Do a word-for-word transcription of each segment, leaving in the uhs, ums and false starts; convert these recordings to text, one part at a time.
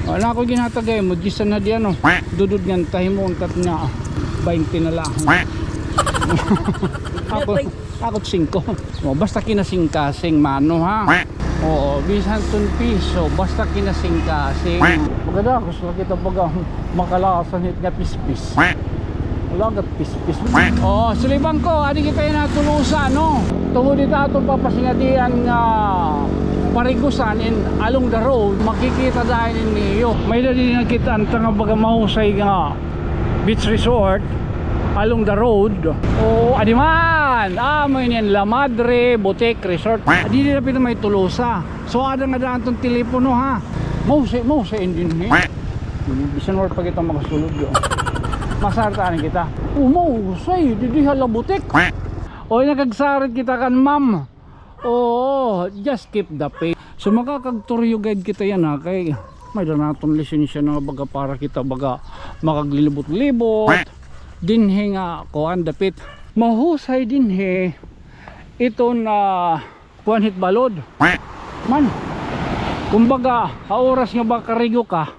Wala ko ginhatag ha imo, diyes na di ano. Dudod ngan tahi mo, untat nga baynte na lang. Ako, ako singko. O, basta kinasingkasing, mano, ha? Oo, bisan tun piso, basta kinasingkasing. Magkadakos la kita baga makalasan hit nga pispis. Wala gat pispis. O, sulibang ko, adi kita yana ha Tolosa, no? Tungod hit aton papasingadian nga parigusan in along the road, makikita dayon ninyo. May-ada dinhi nakit-an ta nga baga mahusay nga beach resort along the road. O, adi man! Amo ini an La Madre Boutique Resort. Adi dida pito may Tolosa. So, ada nga daan ton telepono, ha. Mahusay, mahusay in dinhi. Bisan wala pa kita makasulod, yo. Masartaan kita. O, mahusay, didi ha La Boutique. Oy, nakagsarit kita kan ma'am. Oo, just keep the faith. So, makakag-tour guide kita yana, kay may-ada naton lisensya na baga para kita baga makaglibot-libot. Dinhi nga, kuan, dapit. Mahusay dinhi iton, ah, kuan hit balod. Man, kumbaga, ha oras nga makarigo ka,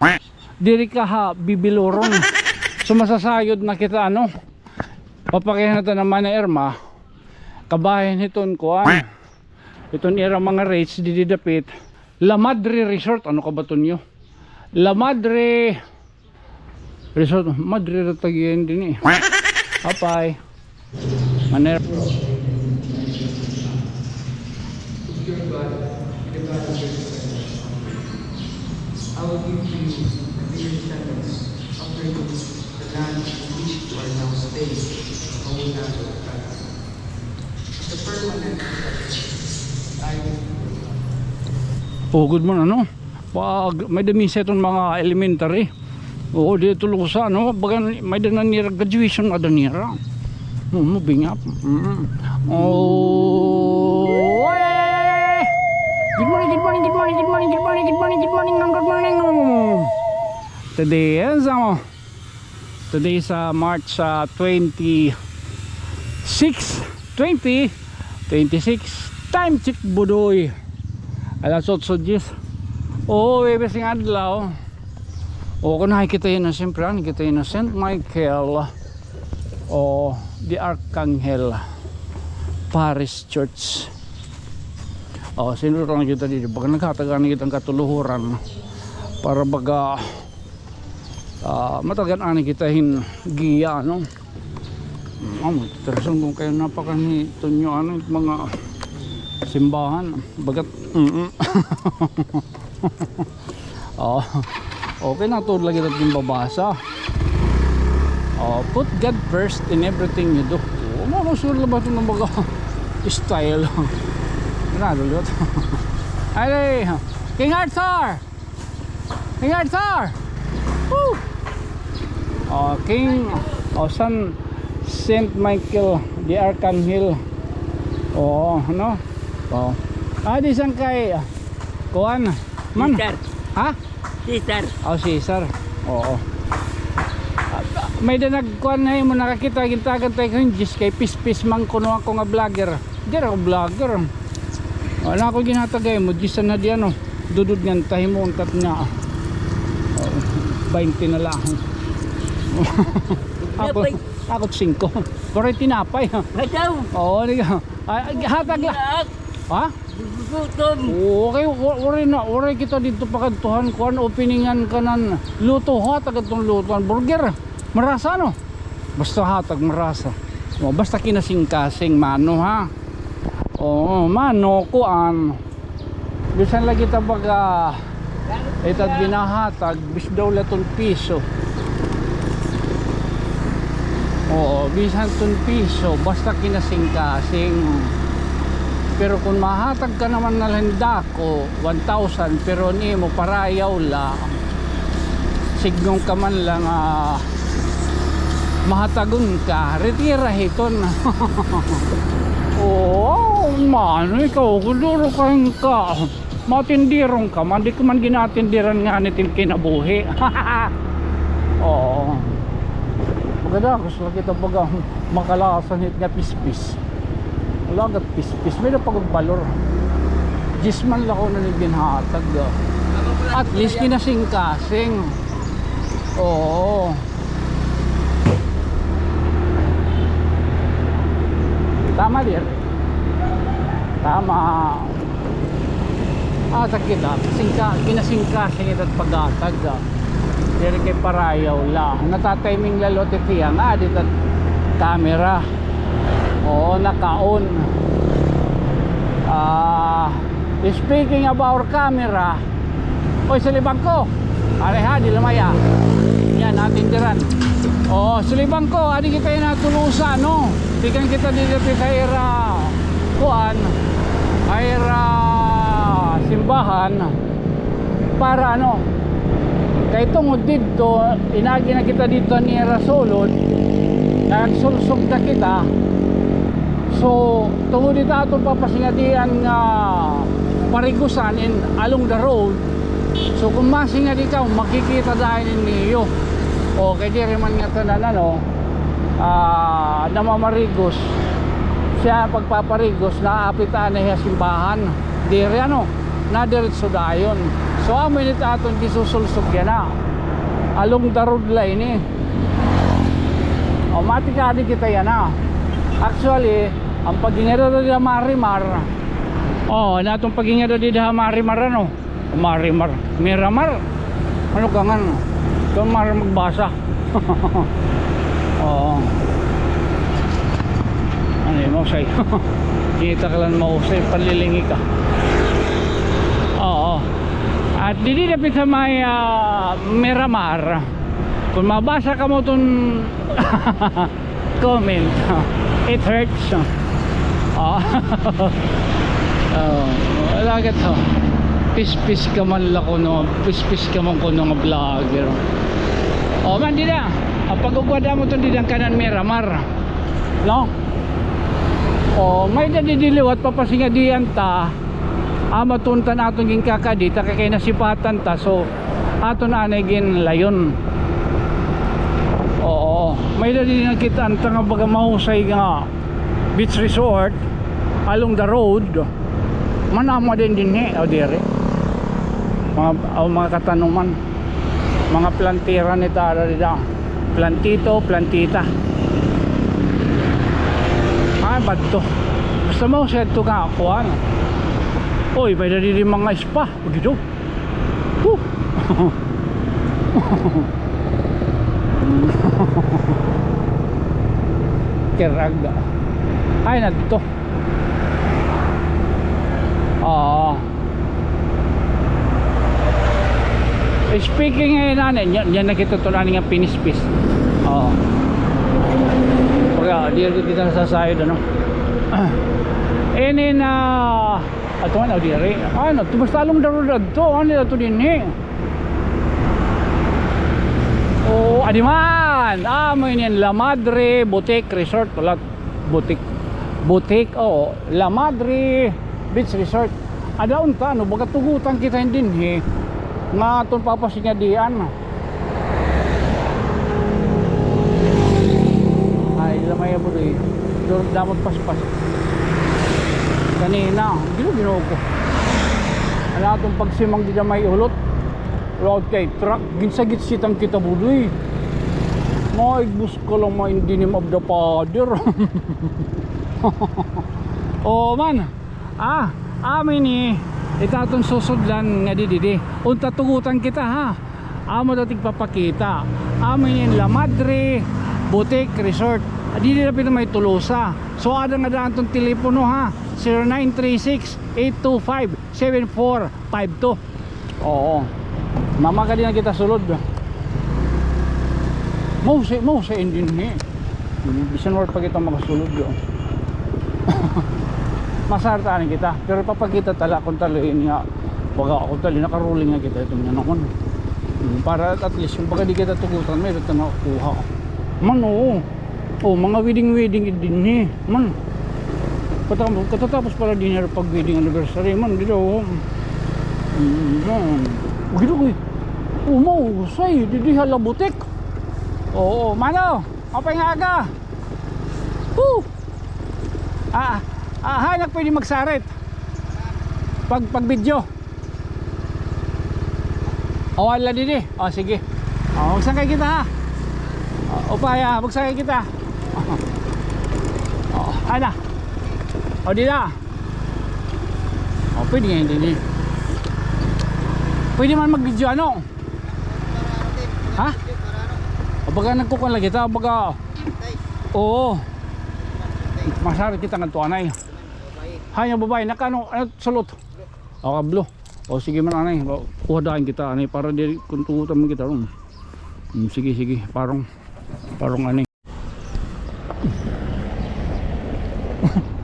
diri ka ha bibiluron. So, masasayod na kita, ano? Papakiana ta naman ni Irma, kabahin hiton kuan. Hiton ira mga rates didi dapit. La Madre Resort, ano ka ba tunyo? La Madre Resort, Madre ra tagiyan dinhi. Apay. Maner. I will give you a clear sentence concerning the land in which you are now staying, the whole land of Canaan. As a permanent resident, I will give you a land. O, good man, ano? Pag may-ada misa iton mga elementary. Oo, didi Tolosa, no? Baga may-ada na nira graduation, ada nira. Oo, mabingap. Mm. Oh, ay, ay, ay, ay, ay. Good morning, good morning, good morning, good morning, good morning, good morning, good morning, good morning. Today, yan sa mo. Today is, ah, March, ah, twenty-six, twenty twenty-six. Time check, Budoy. Alas otso diyes. Oo, Huwebes nga adlaw. Oo, kun nakikita yana, siyempre, nakikita yana Saint Michael. Oo, the Archangel Parish Church. Oo, sinuro na kita didi. Baga naghatag anay kita hin katuluhuran para baga Ah, matagan anay kita hin giya, no? Mm, amo, interesan ko kay napakanitunyo, ano, mga simbahan. Bagat, mm. Oh, okay na, tuod lagi natin babasa. Oh, put God first in everything you do. Oh, ano, sure na ba ito ng mga style? Grabe, Lord. Ay, King Arthur! King Arthur! Woo! Oh, King, oh, San, Saint Michael the Archangel. Oo, ano? Oh. Ah, di san kay, kuan, man. Caesar. Ha? Caesar. Oh, Caesar. Oo. May-ada nagkuan ha imo, nakakita, gintagan ta hin diyes kay pispis man kuno ako nga vlogger. Diri ako vlogger. Wala ko ginhatag ha imo, diyes na di ano. Dudod ngan tahi mo untat nga. Oh, baynte na lang. Ako, ako singko. Pero tinapay. Madaw. Oo, di ka. Ay, hatag la. Ha? Gugutom. Oo, kay wa-, waray na, waray kita didto pakadtuhan, kuan, openingan kanan luto, ha, taga ton lutoan, burger. Marasa, no? Basta hatag marasa. O, basta kinasingkasing, mano, ha? Oo, mano, kuan. Bisan lagi ta baga, itad ginahatag, bis daw la ton piso. Oo, bisan ton piso, basta kinasingkasing. Pero kon mahatag ka naman na la hin dako, one thousand, pero an imo parayaw la, sidngon ka man la nga mahatagon ka, retira hiton. Oo, mano ikaw, kon duro ka hin ka. Matindiron ka man, di ko man ginatindiran ngani it im kinabuhi. Oo. Magkadakos la kita baga makalasan hit nga pispis. Wala gat pispis, may-ada pa gud balor. Diyes man la kuno it im ginhatag, ah. At least kinasingkasing. Oo. Tama diri. Tama. Ah, sakit, ah. Singka, kinasingkasing ito paghatag, ah. Diri kay parayaw la. Natatiming la lo ti tiyan nga, dito camera. Oo, naka-on. Ah, speaking of our camera, oy, sulibangko. Ari ha, di lamaya. Yan, atindiran. Oo, sulibangko, adi kita yana ha Tolosa, no? Tikang kita dida ha ira, kuan, ha ira simbahan. Para ano, kay tungod didto, inagi na kita didto han ira sulod, nagsulsog na kita. So, tungod dida ha aton papasingadian nga parigusan in along the road, so kon masingadi ka, makikita dayon niyo. O, kay diri man ngatanan, ano, ah, namamarigos. Siya pagpaparigos, naapit anay ha simbahan. Diri, ano, nadiretso dayon. So, amo ini it aton gisusulsog yana. Along the road la ini. O, matikadi kita yana. Actually, an paghingada dida ha Marimar. O, an aton paghingada dida ha Marimar, ano? Marimar. Miramar. Ano ka ngan? Ikaw mara magbasa. Oo. Ano yun, mahusay. Kita ka lang mahusay, panlilingi ka. Oo. At didi dapit ha may, ah, Miramar. Kung mabasa kamo ton comment. It hurts. Oh. Oh, wala ka to. Pispis ka man la kuno, pispis ka man kuno nga vlogger. Oh, man, dida. An pag-ugwad amo ton dida han kanan Miramar. No? Oh, may-ada didi liwat, papasingadian ta. Amo ton tan aton ginkakadi ta kay nasipatan ta. So, aton anay ginlayon. Oo, may-ada didi nakit-an ta nga baga mahusay nga beach resort along the road. Man, amo din dinhi, o, diri. Mga, o, mga katanuman. Mga plantera ni tara dida. Plantito, plantita. Ah, badto. Basta mahusay adto nga kuan. Oy, may-ada didi mga spa. Pag ito. Huh. Kiraga. Ay, nadto. Oo. Speaking ngayon, ano, yan, yan nakita to na nga pinispis. Oo. Pagka, di kita sa side, ano. Ini na, Ato man, o, diri. Ano, to, basta along the road adto. Ano adto dinhi? O, adi man. Ah, amo ini an La Madre Boutique Resort. Wala, boutique. Boutique, oo. La Madre Beach Resort. Ada unta, ano, baga tugutan kita hin dinhi. Nga aton papasingadian. Ay, lamay abo, eh. Dur-, damot paspas. Kanina, Ginoo, Ginoo ko. An aton pagsimang dida may ulot. Laot kay truck, ginsagit-sitan kita, budoy. Maigbos ka lang, ma, in the name of the Father. Oh, man. Ah, amo ini, ita aton susudlan nga didi. Unta tugutan kita, ha. Amo daw tigpapakita. Amo ini La Madre Boutique Resort. Didi dapit may Tolosa. So, ada nga daan ton telepono, ha. Zero nine three six, eight two five, seven four five two. Oo. Mamakadi na kita sulod. Mahusay, mahusay in dinhi. Hmm, bisan wala pa kita makasulod, yo. Masartaan kita. Pero papakita ta la kon tali nga, baga kon tali, nakaruling na kita iton nga naon. Hmm, para at least, kung baga di kita tugutan, may-ada ta nakukuha. Man, oo. Oh, mga wedding-wedding dinhi, man. Katam-, katatapos pala dinhi pag wedding anniversary, man, dida, oh. Mm, man. Dida, uy. Oh, mahusay, didi ha La Boutique. Oo, mano, maupay nga aga. Woo! Ah, ah, hain ak pwede magsarit? Pag, pag video. O, ala didi. O, sige. O, magsakay kita, ha? O, upaya, magsakay kita. O, ana. O, dida. O, pwede nga didi. Pwede man mag-video, ano? Ha? O, baga nagkukuan lagi ta, baga. Oo. Masarit kita ngadto anay. Hay, nga babae, naka-ano, ano, sulot? O, blue. O, sige man, anay. O, kuha daan kita, anay, para diri kun tugutan man kita ron. Hmm, sige, sige, parang, parang anay.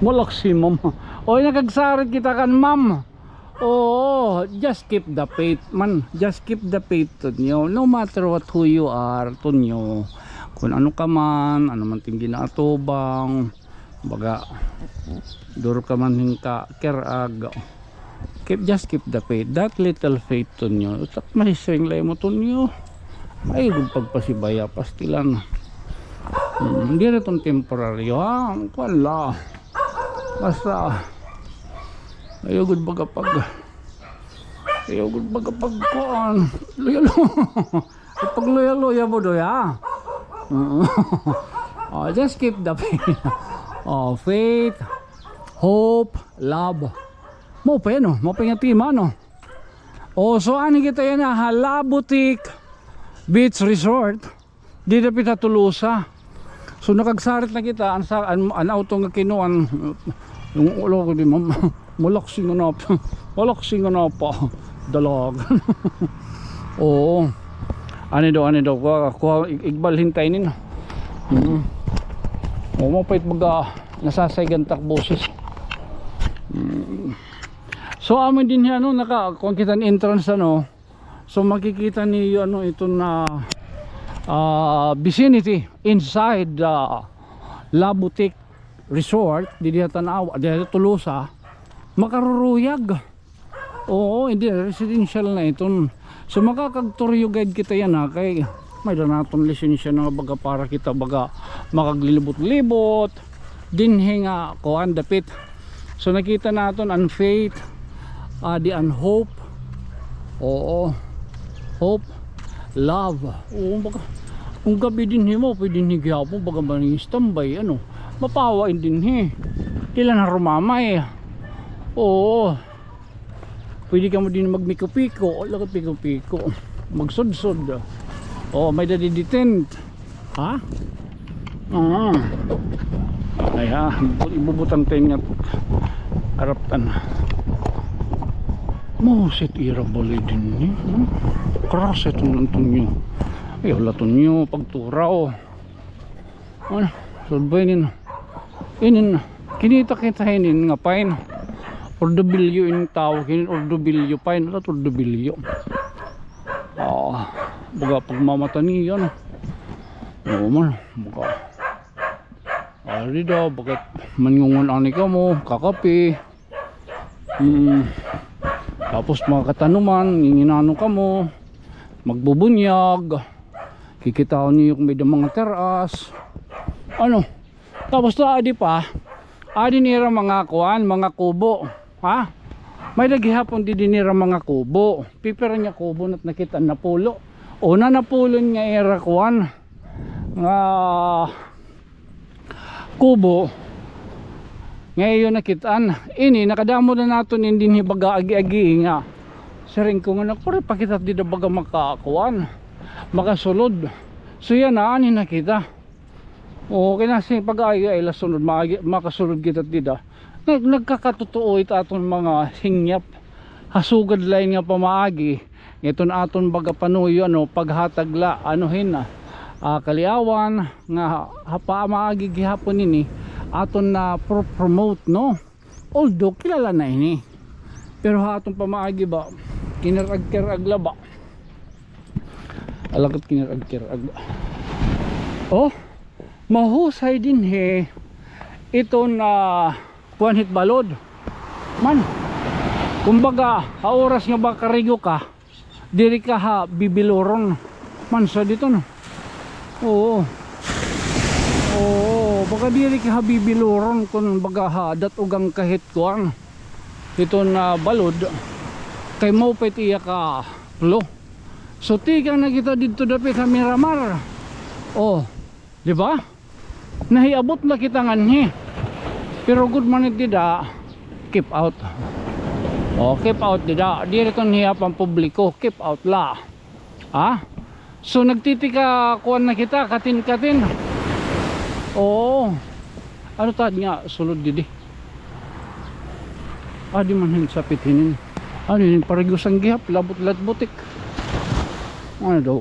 Malaksi, ma'am. Oy, nakagsarit kita kan ma'am. Oo, just keep the faith, man. Just keep the faith, Tonyo. No matter what, who you are, Tonyo. Kun ano ka man, ano man it im ginaatubang, baga, duro ka man hin kakerag. Keep, just keep the faith. That little faith, Tonyo. Utak, masisring la imo, Tonyo. Ayaw gud pagpasibaya, pastilan. Hmm, diri iton temporaryo, ha? Kuan la. Basta, ayaw gud baga pag, ayaw gud baga pagkuan. Luya-luya. Pagluya-luya mo, Doy, ha? Oo. O, just keep the faith. O, faith, hope, love. Maupay, no? Maupay nga tema, no? O, so, ani kita yana ha Labutik Beach Resort. Dida dapit ha Tolosa. So, nakagsarit na kita, an sa, an, an auto nga kinuan, yung ulo ko di, ma'am. Malaksi nga napa. Malaksi nga napa. Dalag. Oo. Ani daw, ani daw. Kuha, kuha, ig-, igbalhin tayo nin. Mm. O, mapait baga, nasasaygan tak boses. Mm. So, amo dinhi, ano, naka, kuan kita an entrance, ano. So, makikita niyo, ano, ito na, ah, vicinity inside the Labutik Resort, didi ha Tan-awa, didi ha Tolosa, makaruruyag. Oo, hindi, residential na iton. So, makakag-tour guide kita yana, kay may-ada naton lisensya na baga para kita baga makaglibot-libot dinhi nga kuan dapit. So, nakita naton an faith, adi an hope. Oo. Hope, love. Oo, baga, kun gabi dinhi mo, pwede dinhi gihapon, baga man standby, ano. Mapawa in dinhi. Diri la na rumamay. Oo. Pwede kamo dinhi magmiko-piko. Wala ka piko-piko. Magsudsod. Oo, may-ada didi tent. Ha? Ah. Ay, ha, ibubutang tayo nga araptan. Mao it ira balay dinhi, hmm? Krasa iton, Tonyo. Ay, wala, Tonyo, pagturaw. Ano? Sulbay nin. Inin, kinita kita inin nga pine. Ordobilyo in tawag inin, ordobilyo pine. Wala, ordobilyo. Ah, baga pagmamata niya, no? Oo man, baga. Ari daw, baga mangungon ani kamo, kakape. Hmm. Tapos mga katanuman, nginginano kamo, magbubunyag. Kikitaon niyo kun may-ada mga teras. Ano? Tapos ta, adi pa, adi nira mga kuan, mga kubo. Ha? May-ada gihapon didi nira mga kubo. Pipira nga kubo na it nakit-an, napulo. Una, napulo nga ira kuan. Nga kubo. Nga iyo nakit-an. Ini, nakadamo na naton in dinhi baga agi-agi nga. Siring ko nga, nakuri pa kita dida baga makakuan. Makasulod. So yana, ani na kita. Oo, kay nasiring pag-ayo ay la sunod, maagi-, makasulod kita dida. Nag-, nagkakatotoo it aton mga hingyap. Ha sugad la ini nga pamaagi, iton aton baga panuyo, ano, paghatag la, ano hin, ah, kaliawan, nga ha pamaagi gihapon ini, aton na pro-, promote, no? Although, kilala na ini. Pero ha aton pamaagi ba, kinirag-kirag la ba? Alagad kinirag-kirag la. Oh, mahusay dinhi iton kuan hit balod. Man, kumbaga, ha oras nga makarigo ka, diri ka ha bibiluron. Man sa dito, no? Oo. Oo, baga diri ka ha bibiluron kun baga ha dat-ugang ka hit kuan. Iton balod. Kay maupay it iya ka flow. So, tikang na kita didto dapit ha Miramar. Oh, di ba? Nahiabot na kita nganhi. Pero good man it dida, keep out. Oh, keep out dida. Diri iton hiya pampubliko, keep out la. Ha? So, nagtitika kuan na kita, katin-katin. Oo. Ano ta nga sulod didi? Adi man hin sapit hinin. Ano hinin, parigusan gihap, labot-labot butik. Ano daw?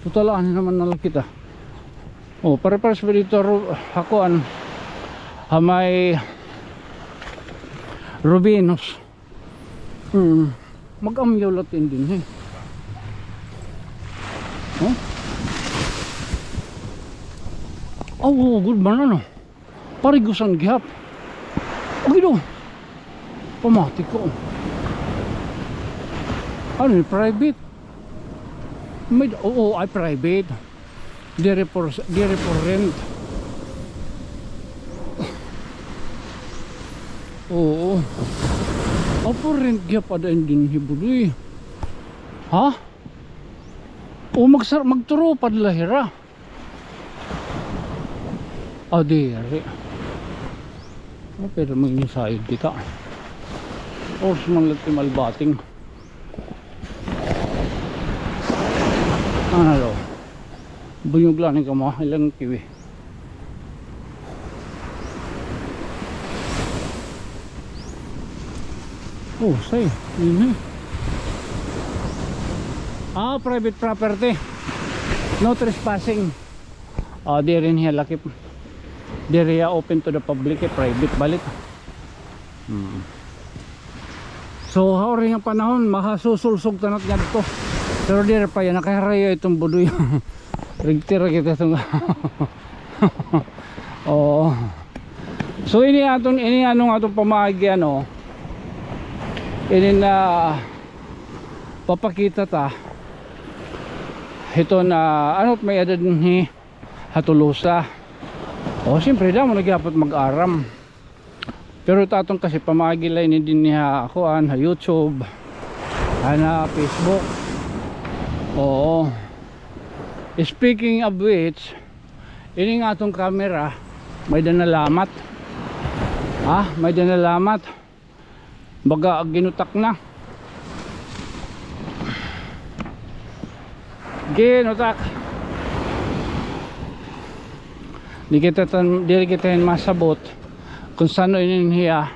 Total, ano naman na la kita. Oh, pare-pares ba didto ha kuan? Ha may Rubinos. Hmm. Mag-amyaw la it in dinhi. Huh? Oh, good man, ano? Parigusan gihap. Okay do. Pamati ko. Ano, private? May, oo, ay private. Diri for, diri for rent. Oo. Ah, for rent gihap ada in dinhi, Budoy. Ha? O, magsar-, magturopad la hira. Ah, diri. Ah, pero may inisayod kita. Oras man la it malbating. Ano daw? Bunyog la ni kamo, ilang kiwi. Oh, say. Mhm. Ah, private property. No trespassing. Ah, diri hiya lakip. Diri hiya open to the public, eh, private balit. Hmm. So, ha uri nga panahon, mahasusulsog ta na it ngadto. Pero diri pa hiya, nakahirayo iton Budoy. Rigtira kita iton. Oo. So, ini aton, ini ano nga aton pamaagi, ano, ini na papakita ta. Ito na, ano, may-ada dinhi ha Tolosa. O, siyempre, damo na gihapon mag-aram. Pero it aton kasi pamaagi la ini dinhi ha kuan, ha YouTube, ha na Facebook. Oo. Speaking of which, ini nga aton camera, may-ada na lamat. Ha? May-ada na lamat. Baga ginutak na. Ginutak. Di kita tan-, diri kita hin masabot kon san-o ini hiya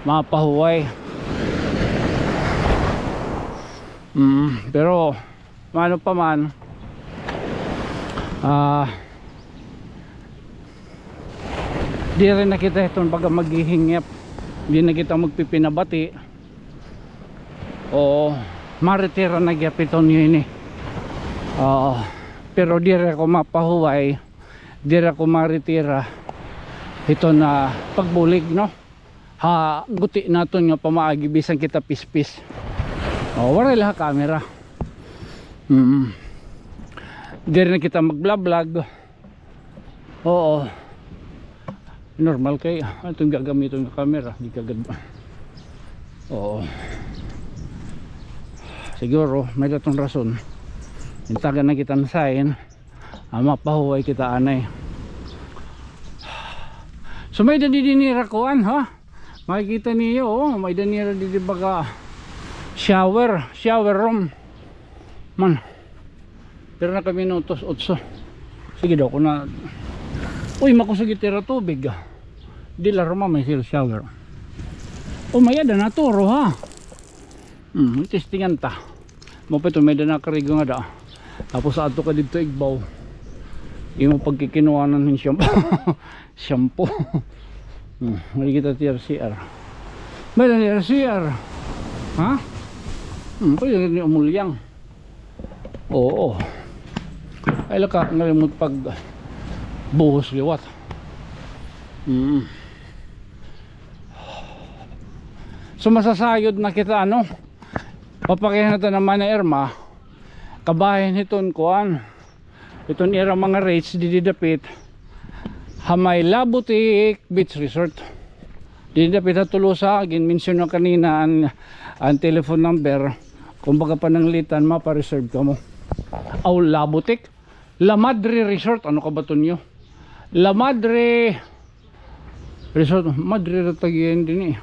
mapahuway. Mm, pero Mano pa man, ah, diri na kita hiton baga maghihingip. Di na kita magpipinabati. Oo, maritira na gihap hiton ini. Oo, pero diri ako mapahuway, diri ako maritira hiton pagbulig, no? Ha guti naton nga pamaagi bisan kita pispis. O, waray la ha camera. Mm. Diri na kita magblablag. Oo. Normal kay, ah, aton gagamiton nga camera, di kagad. Oo. Siguro, may-ada iton rason. Intagan na kita hin sign. Ah, mapahuway kita anay. So, may-ada didi nira kuan, ha? Makikita niyo, oh, may-ada nira didi baga shower, shower room. Man. Pira na ka minutos, otso. Sige daw, kon na. Uy, makusog it ira tubig, ah. Di la ruma may shower. Oh, may-ada na turo, ha? Hmm, testingan ta. Mao pa ito, may-ada na karigo nga da. Tapos adto ka didto igbaw. Imo pagkikinuhanan hin shampoo. Shampoo. Hmm, may kita T R C R. May-ada ni R C R. Ha? Hmm, pwede ni umulyang. Oo. Ay, laka, ngalimot pag buhos liwat. Hmm. So, masasayod na kita, ano? Papakihan naton an Mana Irma, kabahin hiton kuan, hiton ira mga rates didi dapit ha may La Boutique Beach Resort. Didi dapit ha Tolosa, ginmention na kanina an, an telephone number. Kumbaga, pananglitan, mapa-reserve kamo. Aw, La Boutique. La Madre Resort. Ano ka ba to niyo? La Madre Resort. Madre ra tag-iya dinhi.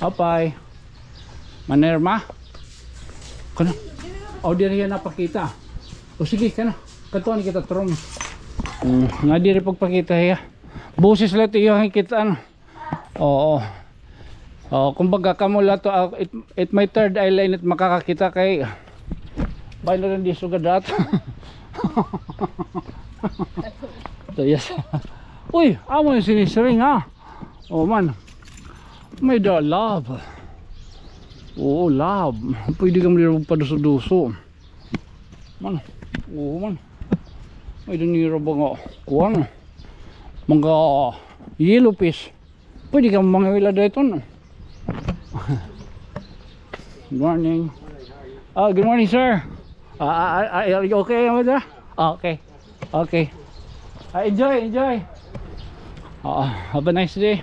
Apay. Manerma. Kana. Aw, diri hiya napakita. O sige, kana. Kadtuan kita, Trom. Hmm, nga diri pagpakita hiya. Boses la it iyo nga kita, ano. Oo. Oh, kumbaga, kamo la to, ah, it, it may third eye la ini it makakakita kay, bay na rin di sugad ato. So, yes. Uy, amo yung sinisiring, ha? Oh, man. May da love. Oo, love. Pwede kami rin paduso-duso. Man. Oo, man. May da nira ba nga, kuwan. Mga yellow fish. Pwede ka mangawila dayton. Good morning. Ah, good morning, sir. Ah, ah, ah, are you okay, Amanda? Ah, okay. Okay. Ah, enjoy, enjoy. Ah, have a nice day.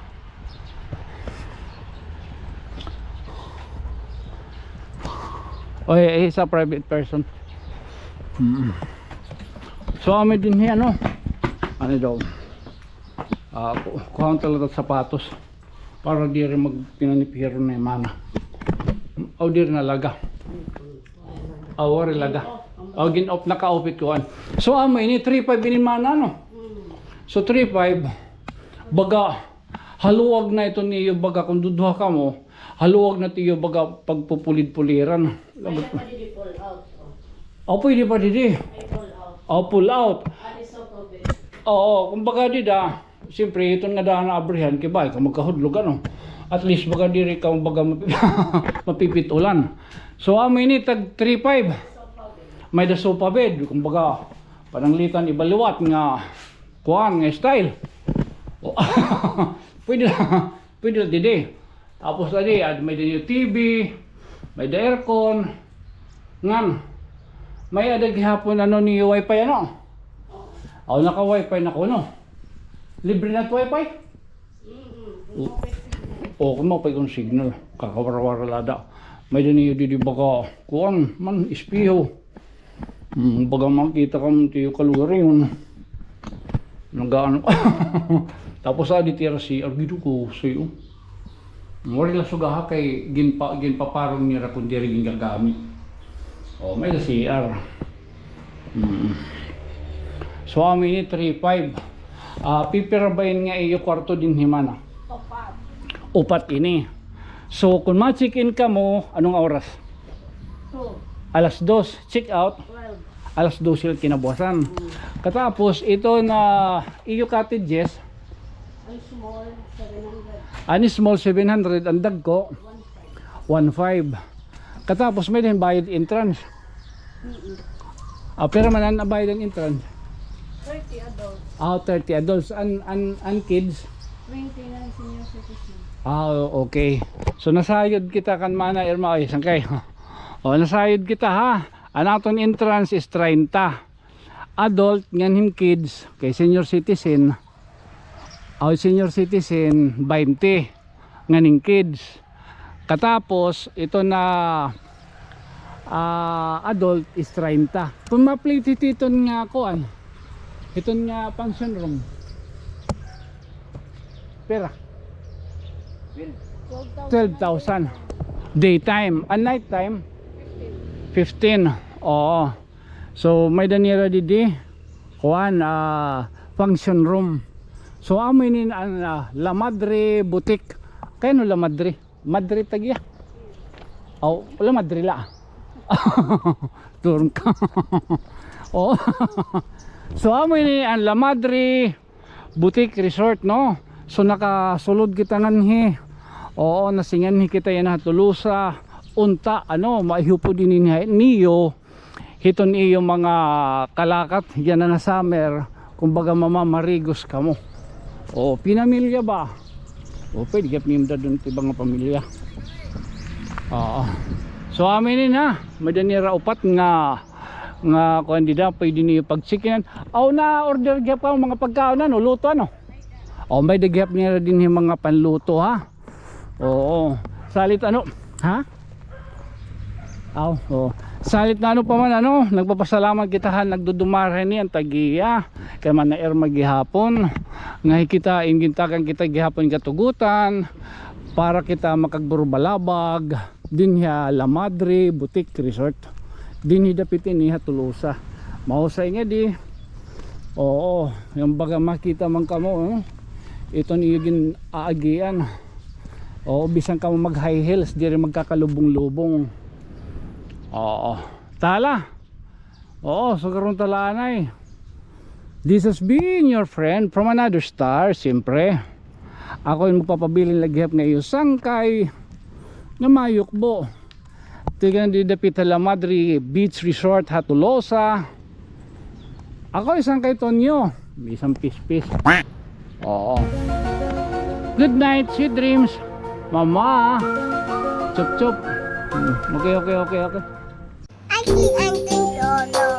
Oy, eh, sa private person. Mm. So, amo dinhi, ano? Ano daw? Ah, ku-, kuhaon ta la it sapatos para diri magpinanipihero na imana. Aw, diri na laga. Aw, wari laga. Aw, gin-off, naka-off it kuan. So, amo ini three five ini mana, no? So, three five, baga, haluag na ito niyo, baga, kung duduha kamo, haluag na tiyo, baga, pagpupulid-puliran. Pwede pa didi pull out, oh. Aw, pwede pa didi. Ay, pull out. Aw, pull out. Adi sa tubig. Oo, kumbaga dida, siyempre, iton nga daan na abrihan, kay bay ka magkahudlog, ano. At least, baga diri ka, baga, mapi-, mapipit-ulan. So, amo ini, tag three five. May da sofa bed, kumbaga, pananglitan iba liwat nga, kuan, nga style. O, pwede la, pwede la didi. Tapos adi, ad-, may da niyo T V, may da aircon. Ngan, may-ada gihapon, ano, ni wifi, ano? Aw, naka-wifi na kuno. Libre na it wifi? O, o, kung maupay kun signal, kakawara-wara la ada. May da niyo didi baga, kuan, man, espeho. Hmm, baga makita kamo tiyo kalugaringon. Nagaano. Tapos, ah, didi ira C R, giduko, sayo. Wari la sugaha kay ginpa-, ginpaparong nira kun diri gingagamit. O, may da C R. Hmm. So, amo ini three five. Ah, pipira ba ini nga iyo kwarto dinhi, mana? Upat. Upat ini. So, kun ma-check-in kamo, anong oras? Two. Alas dos. Check out? Twelve. Alas dose kinabuwasan. Mm. Katapos, ito na iyo cottages. An small, seven hundred. An small, seven hundred. An dagko? One five. One five. Katapos, may-ada hin bayad entrance. Mm-mm. Ah, pira man an bayad an entrance? Thirty adults. Ah, thirty adults. An, an, an kids? Twenty ngan senior citizen. Ah, okay. So, nasayod kita kan Mana Irma. Ay, sangkay. O, nasayod kita, ha. An aton entrance is treinta. Adult ngan hin kids, kay senior citizen, aw, senior citizen, baynte, ngan hin kids. Katapos, ito na, ah, adult is treinta. Kun ma-plate it iton nga kuan, iton nga function room. Pira? Twelve thousand. Daytime. An night time? Fifteen. Oo. So, may-ada nira didi, kuan, ah, function room. So, amo ini an, ah, La Madre Boutique. Kay ano La Madre? Madre tag-iya. Aw, La Madre la. Turun ka. Oh. So, amo ini an La Madre Boutique Resort, no? So, nakasulod kita nganhi. Oo, nasinganhi kita yana ha Tolosa. Unta, ano, maihupod ini niyo hiton iyo mga kalakat yana nga summer. Kumbaga, mamamarigos kamo. O, pinamilya ba? O, pwede gihap niyo dadon it iba nga pamilya. Oo. So, amo ini na. May-ada nira upat nga nga kuan dida, pwede niyo pagsikinan. Aw, na-order gihap ka mga pagkaon, ano, luto, ano? O, may-ada gihap nira dinhi mga panluto, ha? Oo. Salit, ano? Ha? Aw, oo. Salit na ano pa man, ano, nagpapasalamat kita ha nagdudumara ini an tag-iya. Kay man na Irma gihapon. Nga hikita, in gintagan kita gihapon katugutan para kita makagburbalabag dinhi ha La Madre Boutique Resort. Dinhi dapit ini ha Tolosa. Mahusay ngadi. Oo, yung baga makita man kamo, oh. Ito niyo gin-aagian. Oo, bisan kamo mag high heels, diri magkakalubong-lubong. Oo. Tala. Oo, so karon tala anay. This has been your friend from another star, siyempre. Ako in magpapabilin la gihap nga iyo sangkay nga mayukbo. Tigan di dapit ha La Madre Beach Resort ha Tolosa. Ako isang kay Tonyo. Isang pispis. Oo. Good night, sweet dreams. Mama. Chup chup. Hmm, okay, okay, okay, okay. Ay, si Auntie Lolo.